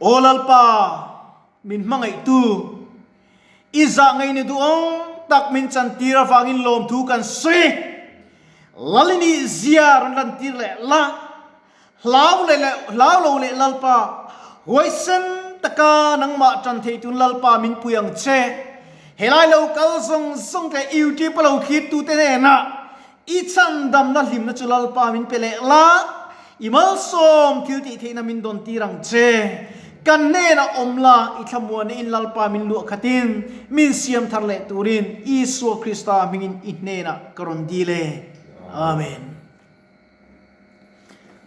Aw Lalpa, min hmangaihtu, i zah ngei ni duhawm tak min chantir avangin lawmthu kan sawi. Lal i nih zia rawn lantir leh la, hlau leh leh hlau lo leh Lalpa, huaisen taka nangmah tan thei tun Lalpa min pui ang che. Helai lo kal zawng zawng leh YouTube a lo thlirtute hnenah I chhandamna hlimna chu Lalpa min pe leh la, i malsawm thil tih theihna min dawn tir ang che. Kan hnenah awm la, i thlamuanna in Lalpa min luah khatin min siam thar leh turin Isua Krista hmingin i hnenah ka rawn dil e. Amen.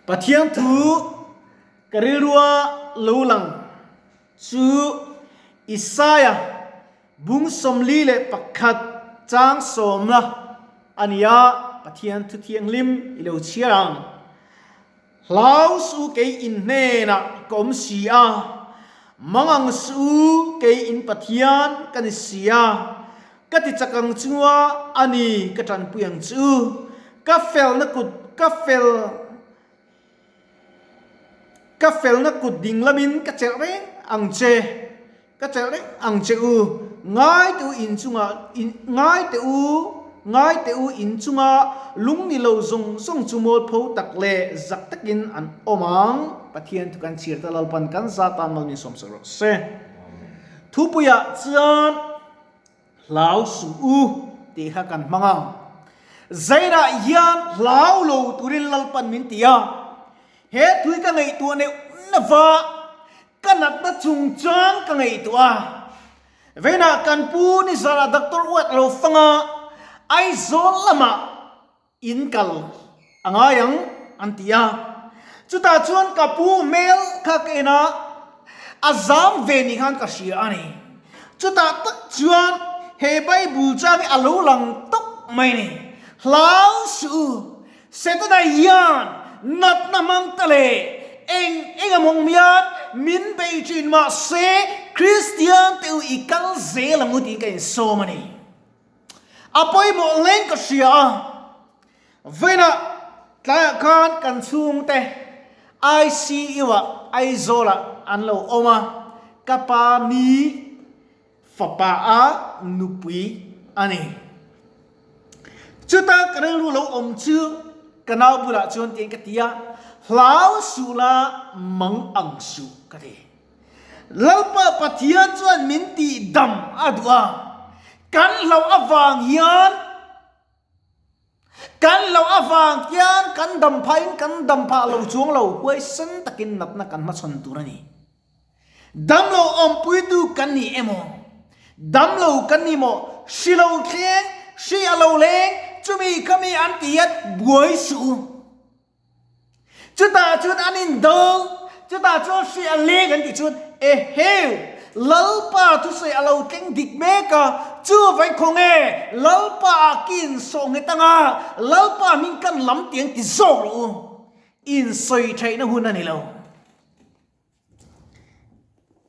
Pathian thu ka rilrua lo lang chu Isaia Bung 41 chang sawmna a ni a, Pathian thu thianghlim i lo chhiar ang. Hlau su kei in hnenah ka awm si a, mangang su kei in Pathian ka ni si a, ka ti chak ang chunga a ni ka tanpui ang chu, ka felna kut ka fel Ka felna kut ding lamin ka chelh reng ang che, ka chelh reng ang che u, ngai teh u in chungah, ngai teh u, ngai teh u in chunga lung ni lo zawng zawng chu mualpho tak leh zak takin an awm ang. Pathian thu kan chhir ta Lalpan kan za tan mal min sawmsak rawh se. Thupuiah chuan. Hlau suh u tih kha kan hmang ang. Zairah hian hlau lo turin Lalpan min ti a, he thui ka ngaihtuah neuh neuh a, ka natna chungchang ka ngaihtuah a. Veinah kan pu nizarah Doctor Uat a lo fang a, Aizawl lamah in kal a ngai ang an ti a. Chutah chuan ka pu hmel kha ka en a, a zam ve ni khan ka hria a ni. Chutah tak chuan he Bible chang hi a lo lang tawp mai ni. Hlau suh u, Setana hian natna hmang ta leh eng eng a mawng mian min bei thin mahse Kristian te u i kal zel ang u tiin ka insawm a ni. A pawimawh leng ka hria a, vawiinah tlaiah khan kan chhungte ICU ah Aizawlah an lo awm a, ka pa ni fapa a nupui a ni. Chuta ka rilru lo awm chu ka nau bulah chuan tiin ka ti a, hlau suh la mang ang suh ka ti. Lalpa Pathian chuan min tih dam a duh a, kan hlauh avang hian kan hlauh avang hian kan dam phahin kan dam phah lo chuang lo, huaisen takin natna kan hmachhawn tur a ni. Damlo awmpuitu kan ni emaw, damlo kan ni maw, hri lo thleng, hri a lo leng, chumi khami an ti hian buai suh u. Chutah chuan an indo, chutah chuan hri a leng an tih chuan, Eheu! Lalpa thusawi a lo tleng dik mek a, chu vai khaw nge Lalpa ah ki insawh nghet anga Lalpa hming kan lam tiang ti zawk rawh u. Insawi theihna hun a ni lo.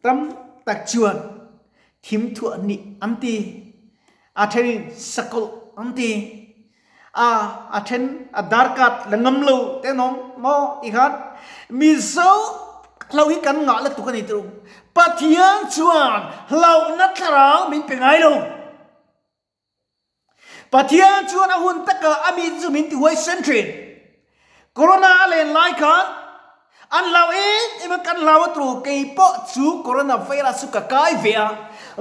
Tam tak chuan thim thuah nih an ti, a thenin sakawlh an ti, a a then a darkat la ngam lo te an awm maw ti khan Mizo hlo hi kan ngah lutuk a ni tih Pathian chuan hlauhna thlarau min pe ngai lo. Pathian chuan a hun takah a mi chu min ti huaisen thin. Corona a len lai khan an hlau em em a, kan hlau a tru kei pawh chu corona virus chu ka kai ve a,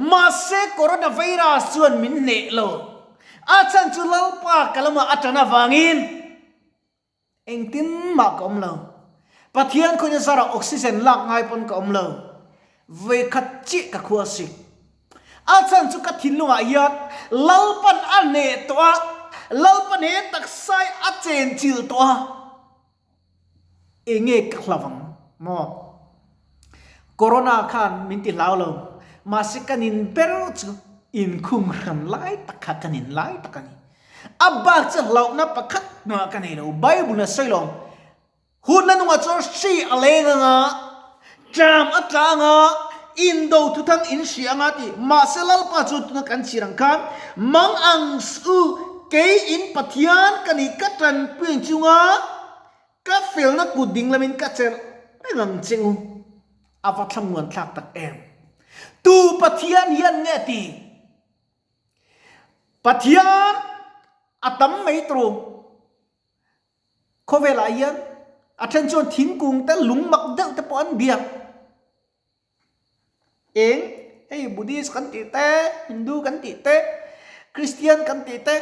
mahse corona virus chuan min hneh lo. A chhan chu Lalpa ka lamah a tan avangin Engtin mah ka awm lo. Pathian khawina zarah oxygen lak ngai pawn ka awm lo. Vawikhat chiah ka khua si. A chhan chu ka thinlungah hian Lalpan a hneh tawh a, Lalpan he taksai a chenchilh tawh a. Enge ka hlauh ang maw? Corona khan min ti hlau lo. Mahse kan in ber chu inkhung hran lai tak kha kan in lai tak a ni. A bak chu hlauhna pakhat hnuah ka nei lo. Bible a sawi lo. Hun la nungah chuan hri a leng anga, ṭam a tla anga, indo thuthang in hria anga ti. Mahse Lalpa chu tuna kan chhir ang khan, Mang ang su, kei in Pathian ka ni, ka ṭanpui ang chunga ka felna kut ding lamin ka chelh reng ang che u. A va thlamuan thlak tak em. Tu Pathian hian nge ti? Pathian a tam mai turu. Khawvelah hian a then chuan thingkung te lung mak deuh te pawh an biak. Eng hei Buddhist kan tih te, Hindu kan tih te, Christian kan tih te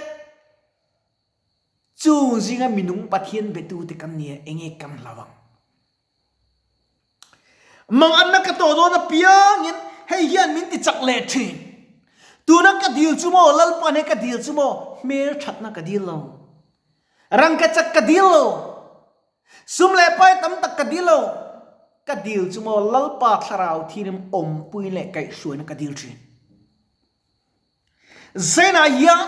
chung zinga minung Pathian betu te kan nia enge kan hlau ang. Manganna ka tawh dawn apiangin hei hian min ti chak leh thin. Tuna ka dil chu maw Lalpan he ka dil chu maw hmel thatna ka dil lo. Rangkachak ka dil lo. Sum leh pai tam tak ka dil lo. Ka dil chu maw Lalpa thlarau thirim awmpui leh kaihhruaina ka dil thin. Zainah hian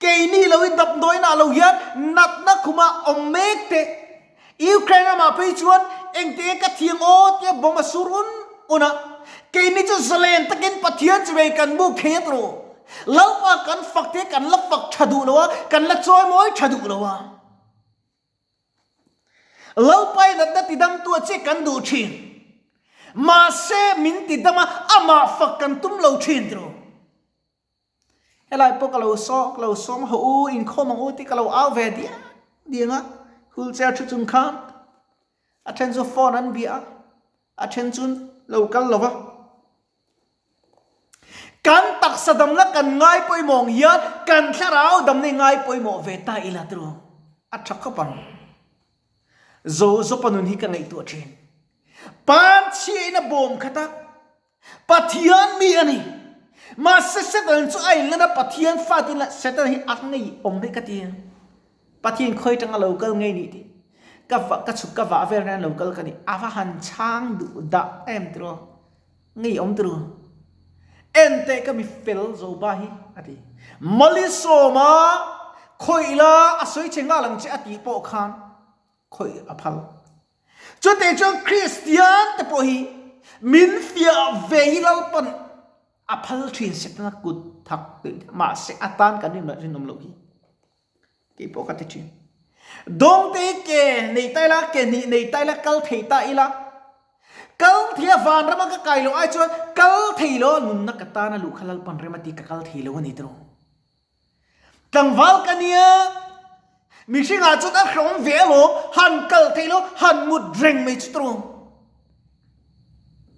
keini lo i damdawiinah lo hian natna khumah awm mek teh. Ukraine ramah phei chuan engtinge ka thiang aw tia bomb a sur un un a. Keini chu zalen takin Pathian chu vei kan buk thei a tawh. Lalpa kan fak te kan la fak tha duh lo a, kan la chawimawi tha duh lo a. Lalpa i natna tidamtu a che kan duh thin. Mahse min tidam a, amah fak kan tum lo thin tiraw. Helai pawh ka lo saw, ka lo sawm haw u, inkhawm ang u tih ka lo au ve diang diang a, wheelchair thu chung khan a then chu phone an bia a, a then chu lo kal lo va. Kan taksa damna kan ngai pawimawh ang hian kan thlarau damna hi ngai pawimawh ve ta ila tiraw a tha khawp ang. Zo Zopa nun hi ka ngaihtuah thin. Pan chhiain a bawm khat a, Pathian mi a ni. Mahse Satan chu a inlan a, Pathian fa tin la Satan hi a ngei awm hi ka ti a. Pathian khawi tanga lo kal ngei nih tih ka va ka chhuk ka vah vel hian lo kal ka ni. A va han chhang duh dah em tiraw. Ngei awm tiraw. En teh ka mi fel zo ba hi a ti. Malisawma khawih la a sawi che nghal ang che a tih pawh khan khawih a phal. Chutih chuan Kristian te pawh hi min fiah ve hi Lalpan a phal thin Setana kut thak tih mahse atan kan rinawm loh hi kei pawh ka ti thin. Dawngte hi ke nei ta ila, ke hnih nei ta ila, kal thei ta ila, kal thei a vanrama ka kai loh ai chuan kal thei lo a nunna ka tan a luh kha Lalpan rem a ti ka kal thei lo a ni tiraw. Tlangval ka nia, mihringah chuan a hrehawm ve alawm, han kal theih lo, han mut reng mai chu tawng.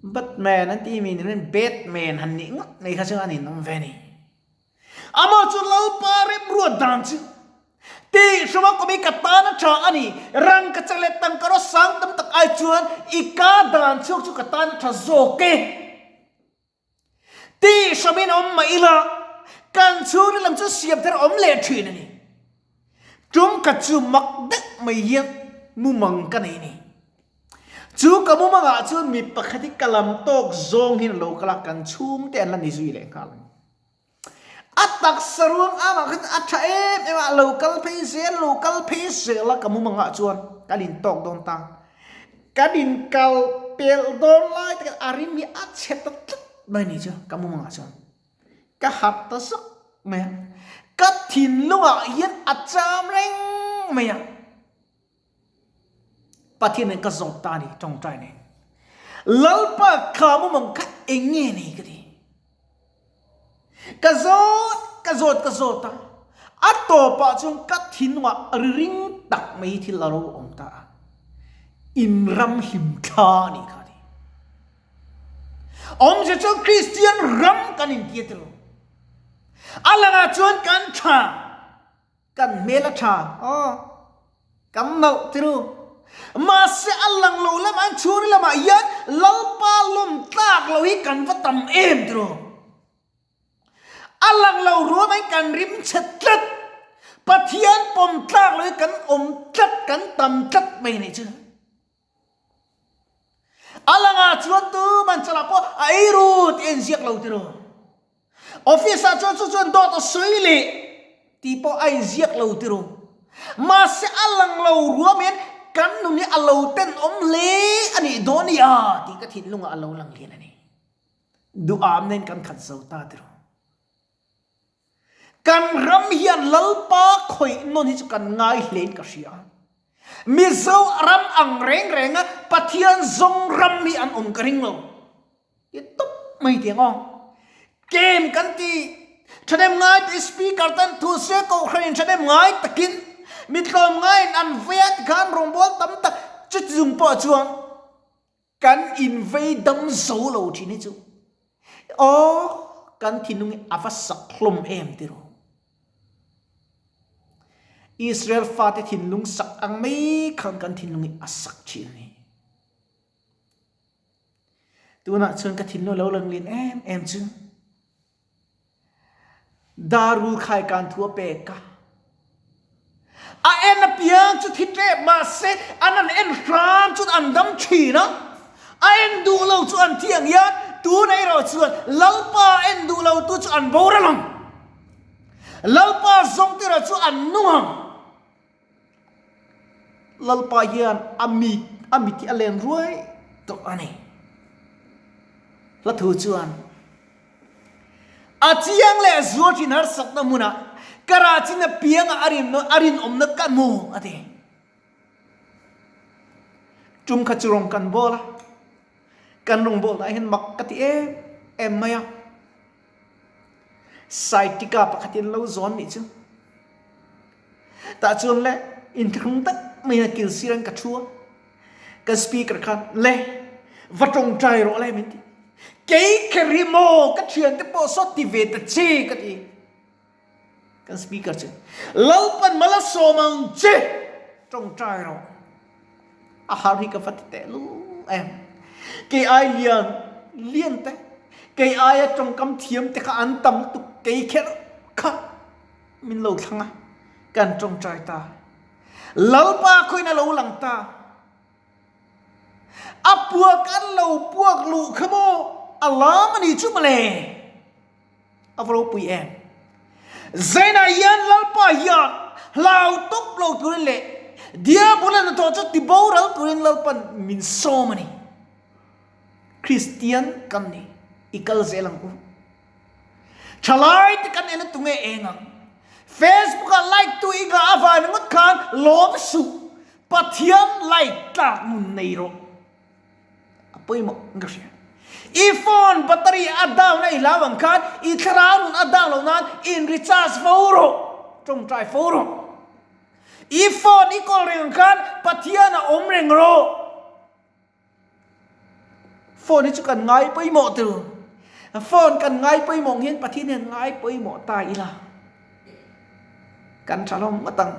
Batman an tih mi ni lovin Batman han nih ngawt mai kha chu a ninawm ve a ni. Amah chu Lalpa remruat dan chu tih hruma kawm hi ka tan a tha a ni, rang ka chak leh tangka rawh sang tam tak ai chuan i ka dan chhuak chu ka tan a tha zawk e. Tih hramin awm mah ila, kan chhungril lam chu siam thar awm leh thin a ni. Tum khat chu mak deuh mai hian mumang ka nei a ni. Chu ka mumangah chuan mi pakhat hi ka lam tawk zawng hian a lo kal a, kan chhungte an la ni zui leh nghal a ni. A taksa ruang amah kha chu a tha em em a, a lo kal phei zel, a lo kal phei zel a, ka mumangah chuan kan intawk dawn ta. Kan inkal pelh dawn lai tak a rim hi a chhe ta tlat mai ni chu ka mumangah chuan ka harh ta zawk mai a, ka thinlungah hian a cham reng mai a. Pathian nen ka zawt ta a ni tawngtai nen. Lalpa kha mumang kha eng nge ni ka ti. Ka zawt ka zawt ka zawt a, a tawpah chuan ka thinlungah ri ring tak mai hi thil a lo awm ta a, in ram hlim thla a nih kha a ti. Awmzia chuan Kristian ram kan intia tilo. A langah chuan kan tha. Kan hmel a tha aw, kan nalh tiru. Mahse a lang lo lamah an chhung lamah hian Lalpa lawm tlak lo hi kan va tam em tiru. A lang lo ruamah hian kan rim chhe tlat. Pathian pawm tlak lo hi kan awm tlat, kan tam tlat mai nih chu. A langah chuan tuman chalah pawh a ei ru tih a inziak lo tiraw. Office ah chuan chu chuan dawt a sawi leh tih pawh a inziak lo tiraw. Mahse a lang lo ruam hian kan nun hi a lo tenawm hle a nih dawn i a tih ka thinlungah a lo lang lian a ni. Duham nen kan khat zo ta tiraw. Kan ram hian Lalpa khawih nawn hi chu kan ngai hlein ka hria. Mizo ram ang reng renga Pathian zawng ram hi an awm ka ring lo. Ti tawp mai tiang aw. Kem kan ti. Thahnem ngai tih speaker ten thu se kohhran in thahnem ngai takin mi tlawm ngaiin an vei a tikhan rawngbâwl tam tak chuti chung pawh chuan kan invei dam zo lo thin hi chu aw kan thinlung hi a va sak hlawm em ti rawh. Israel fate thinlung sak ang mai khan kan thinlung hi a sak thin a ni. Tunah chuan ka thinlung lo lang lian em em chu Darul khai kan thu a pek a. A en apiang chu thi tep mahse an an en hram chuan an dam thin a. A en duh lo chu an thi ang hian tunah erawh chuan Lalpa en duh lo tu chu an boral ang. Lalpa zawng te erawh chu an nung ang. Lalpa hian a mi a mit hi a len ruai tawh a ni. Hla thu chuan a chiang leh zual thin harsatna hmunah ka rah chin apianga a rin a rinawmna ka hmu a ti. Tum kha chu rawng kan bawl a, kan rawng bawl ah hian mak ka ti em em mai a. Saitika pakhatin lo zawn nih chu. Tah chuan le inthlahrung tak mai a kil sir an ka thu a, ka speaker khan le va tawngtai rawh le min ti. Kei kher hi maw ka thiante pawh saw ti ve ta che ka ti. Kan speaker chu Lalpan mal a sawm ang che tawngtai rawh. A har hi ka va ti teh lu em. Kei ai lian lian te, kei aia tawngkam thiam te kha an tam lutuk kei kher kha. Min lo thlang a, kan tawngtai ta. Lalpa khawiin a lo lang ta. A puak an lo puak luh kha maw a lam a ni chu mawle. A va ropui em. Zainah hian Lalpa hian hlau tawp lo turin leh Diabol a hnathawh chu ti boral turin Lalpan min sawm a ni. Kristian kan ni, i kal zel ang u. Thalai te kan en a tunge eng ang? Facebook ah like tu i ngah avang ringawt khan lawm suh, Pathian like tlak nun nei rawh. A pawimawh in ka hria. I phone battery a down a i hlau ang khan i thlarau nun a down loh nan in recharge fo rawh, tawngtai fo rawh. I phone i kawl reng ang khan Pathian a awm reng rawh. Phone hi chu kan ngai pawimawh tur. Phone kan ngai pawimawh ang hian Pathian hian ngai pawimawh ta ila. Kan tha hlawm ngawt ang.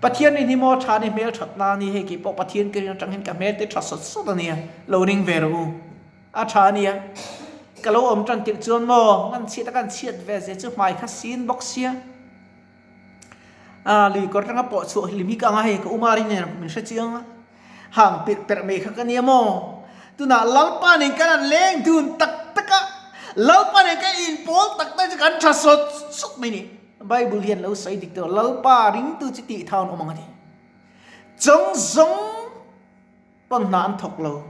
Pathian rin hi maw tha ni hmel that na ni hei keipawh Pathian ka rin atang hian ka hmel te tha sawt sawt ania lo ring ve rawh u. A tha ania. Ka lo awm tan tirh chuan maw ngan chhiat a kan chhiat ve zia chu hmai kha sin bawk sia. A lui kawr atanga pawh chhuah hlim hi ka ang a hei ka umar in min hre chiang a. Hang pirh perh mai kha ka nia maw? Tunah Lalpa nen kan han leng dun tak tak a, Lalpa nen kan inpawl tak tak chu kan tha sawt sawt mai ni. Bible hian lo sawi dik tawh, Lalpa ringtu chu tih thawn awm ang a ti. Chawng zawng pawn hna an thawk lo,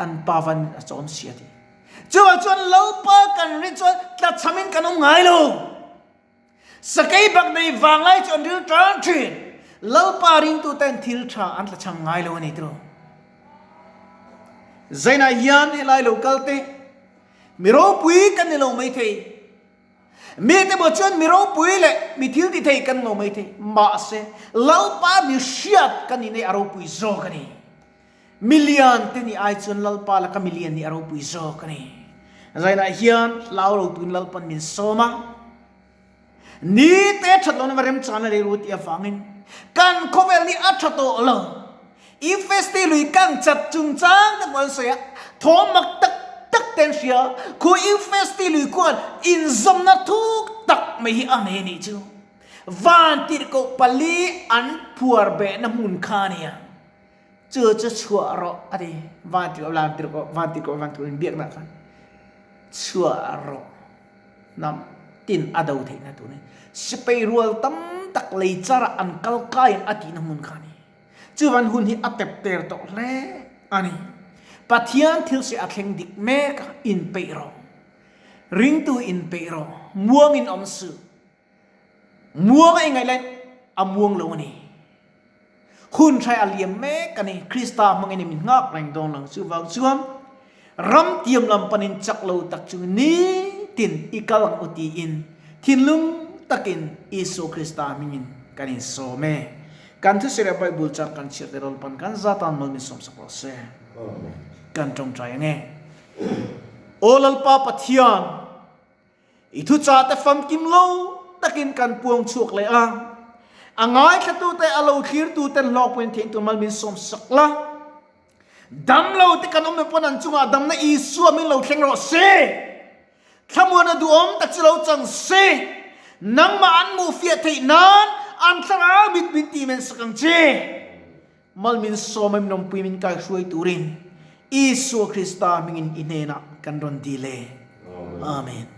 an pa van a chawm si a ti. Chuvang chuan Lalpa kan rin chuan tlachhamin kan awm ngai lo. Sakei bak nei vanglai chu an ril tan thin. Lalpa ringtu ten thil tha an tlachham ngai lo a ni tiraw. Zainah hian helai lo kal te, mi ropui kan ni lo mai thei. Mi te pawh chuan mi ropui leh mi thil ti thei kan lo mai thei. Mahse, Lalpa mi hriat kan nih nei a ropui zawk a ni. Milian te nih ai chuan Lalpa laka milian nih a ropui zawk a ni. Zainah hian hlau lo tuin Lalpan min sawm a, ni te that lohna va remchana lei ru tih avangin kan khawvel ni a tha tawh lo. Ifesti lui kang chat chungchang te pawh an sawi a, thawm mak tak tak te an hria. Khu Ifesti lui khuan inzawmna thuk tak mai hi a nei a nih chu. Van tirhkoh pali an phuar behna hmun kha a nia. Chu chu chhuah rawh a ti. Van tirhkoh lan tirhkoh van tirhkoh van tirhkoh inbiakna khan chhuah rawh hnam tin a do theihna tur ni. Sipai rual tam tak lei charah an kal kai ang a tihna hmun kha a ni. Chuvan hun hi a tep ter tawh hle a ni. Pathian thil se a thleng dik mek a, inpeih rawh. Ringtu inpeih rawh. Muangin awm suh. Muang a ingaih laiin a muang lo a ni. Hun hrai a liam mek a ni. Krista hmangin i min nghak reng dawn lo. Chuvang chuan ram tiam lam panin chak lo tak chu nitin i kal ang u tiin thinlung takin Isua Krista hmingin kan insawm e. Kan thusawi leh Bible chang kan chhiar te rawlpan kan zatan mal min sawmsak rawh se. Kan tawngtai ange. Aw Lalpa Pathian, I thuchah te famkim lo takin kan puang chhuak leh a, a ngaithlatute a lo thlirtuten hlawkpuiin theih tur mal min sawmsak la. Dam lo te kan awm em pawn an chungah damna Isua min lo thleng rawh se. Thlamuana duhawm tak chu lo chang se. Nangmah an hmuhfiah theih nan an thlarau mit min tih men sak ang che. Mal min sawm a min awmpui min kaihruai turin Isua Krista hmingin i hnenah kan rawn dil e. Amen.